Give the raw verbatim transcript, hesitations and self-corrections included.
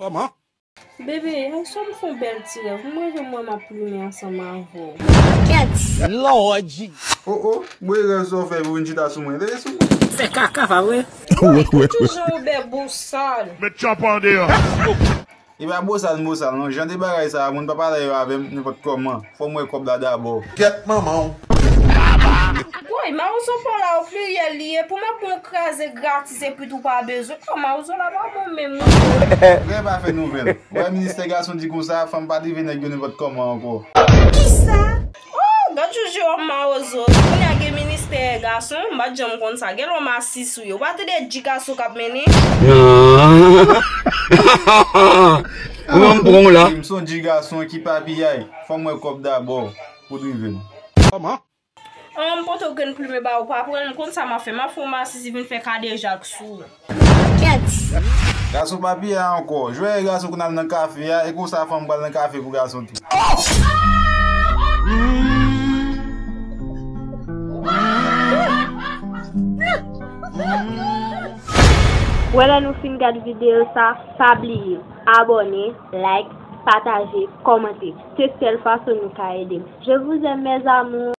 Kòman? Bebe, aswè m fè yon bèl ti rèv. M reve m wè m ap plimen ansanm avè w. Lòdji! O o, bwe rèv sa w fè pou vin chita sou mwen. Leve sou mwen. Fè kaka, pa vre? Woy, tankou jan w bè bosal. Met tchòp an deyò. E pa bosal m bosal non, jan de bagay sa a, moun pa pale yo avè m nenpòt kòman. Fò m wè kòb la dabò. Gèt manman w. Woy, mawozo pa w la o pliryèl li ye, pou m ap bon kraze gratis epi tou pa bezwen. Kò mawozo la pa bon menm non. Rèv a fè nouvèl. Wè ministè gason di konsa, fanm pa drive nèg yo nenpòt kòman ankò. Oh, gad jou Jewòm mawozo. Kounye a gen ministè gason, m pa t janm konn sa. Gen lòm asis ou yo. Ou pa tande dji gason k ap mennen? Non, m pran w la. M son dji gason ki pa piyay. Fò m wè kòb dabò pou drive m. Kòman? An, m pote w grenn plimen ba ou pa pran l, m konn sa m ap fè. M ap fè yon masisi vin fè kadejak sou ou. Gason pa piyay ankò. Jwè gason konn al nan kafe a, e konsa fanm pral nan kafe pou gason tou. Wè lè nou fin gad videyo sa, pa bliye abòne, like, pataje, kòmante. Se sèl fason nou ka ede m. Je vous aime mes amours.